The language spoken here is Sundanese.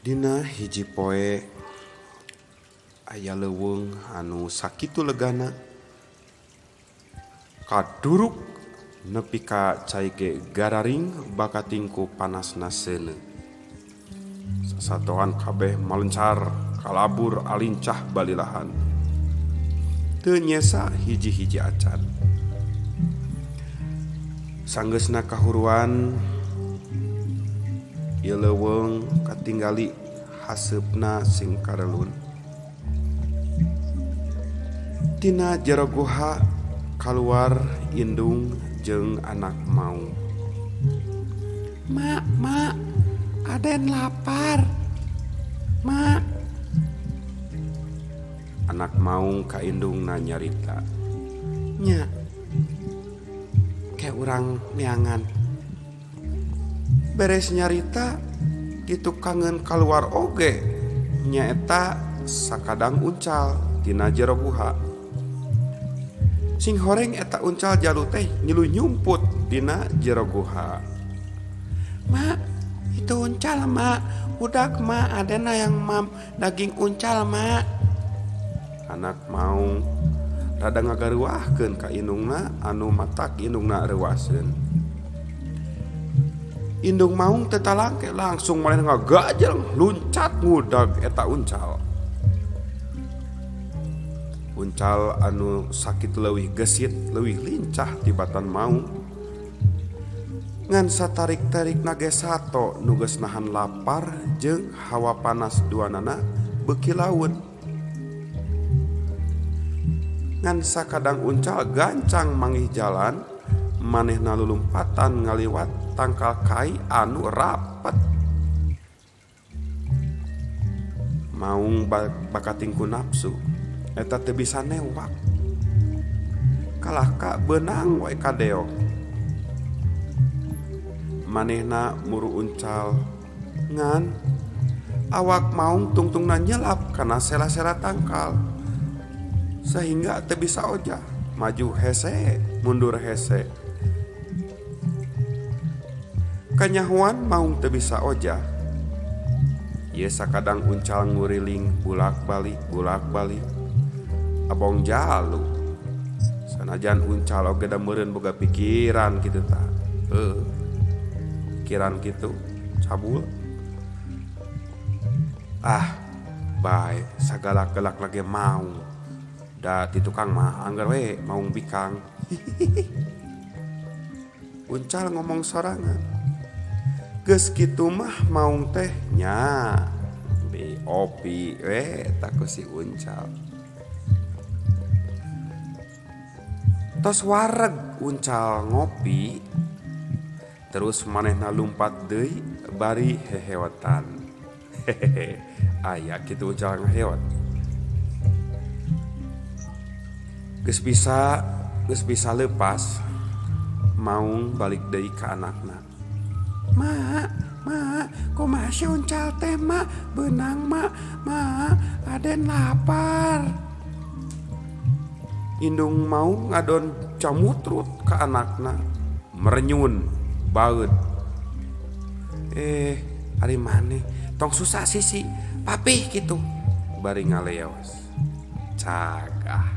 Dina hiji poe aya leuweung anu sakitu legana kaduruk nepi ka cai ge gararing bakating ku panasna seuneu. Sasatoan kabeh malencar kalabur alincah balilahan. Teu nyesa hiji-hiji acan. Sanggeusna kahuruan ieu leuweung katinggali haseupna sing karelun. Tina jero guha kaluar indung jeung anak maung. Mak, mak, Aden lapar. Mak. Anak maung ka indungna nyarita. Nya. Ke urang neangan. Beres nyarita di tukangeun kaluar oge nyaeta sakadang uncal tina jero guha. Sing horeng eta uncal jalu teh ngilu nyumput dina jero guha. Mak, itu uncal mak, udak mak, Aden hayang mam daging uncal mak. Anak maung rada ngagaruahkeun ka indungna anu matak indungna reuaseun. Indung maung teu talangke langsung manehna ngagajeng luncat ngudag eta uncal. Uncal anu sakitu leuwih gesit leuwih lincah tibatan maung. Ngan satarik-tarikna ge sato nu geus nahan lapar jeung hawa panas duanana beuki laun. Ngan sakadang uncal gancang manggih jalan manehna lulumpatan ngaliwat tangkal kai anu rapet. Maung bakating ku nafsu eta teu bisa newak. Kalah ka beunang we kadeok. Manehna muru uncal ngan awak maung tungtungna nyelap kana sela-sela tangkal sehingga teu bisa ojah maju hese mundur hese. Kanyahoan maung teu bisa ojah. Ieu sakadang uncal nguriling bulak-balik bulak-balik. Abong jalu. Sanajan uncal oge da meureun boga pikiran kitu tah. Heuh. Pikiran kitu cabul. Ah, bae sagalak-galak lage maung. Da ti tukang mah angger we maung bikang. Uncal ngomong sorangan. Geus kitu mah maung teh nya opi we eta ku si uncal. Tos wareg uncal ngopi terus manehna lumpat deui bari heheotan. Hehehe aya kitu uncal ngaheot. Geus bisa leupas maung balik deui ka anakna. Mak, mak, kumaha si uncal teh mak, beunang mak, mak, Aden lapar. Indung maung ngadon camutrut ka anakna, merenyun baeud. Ari maneh tong susah sisi, papih kitu bari ngaleos. Cagah.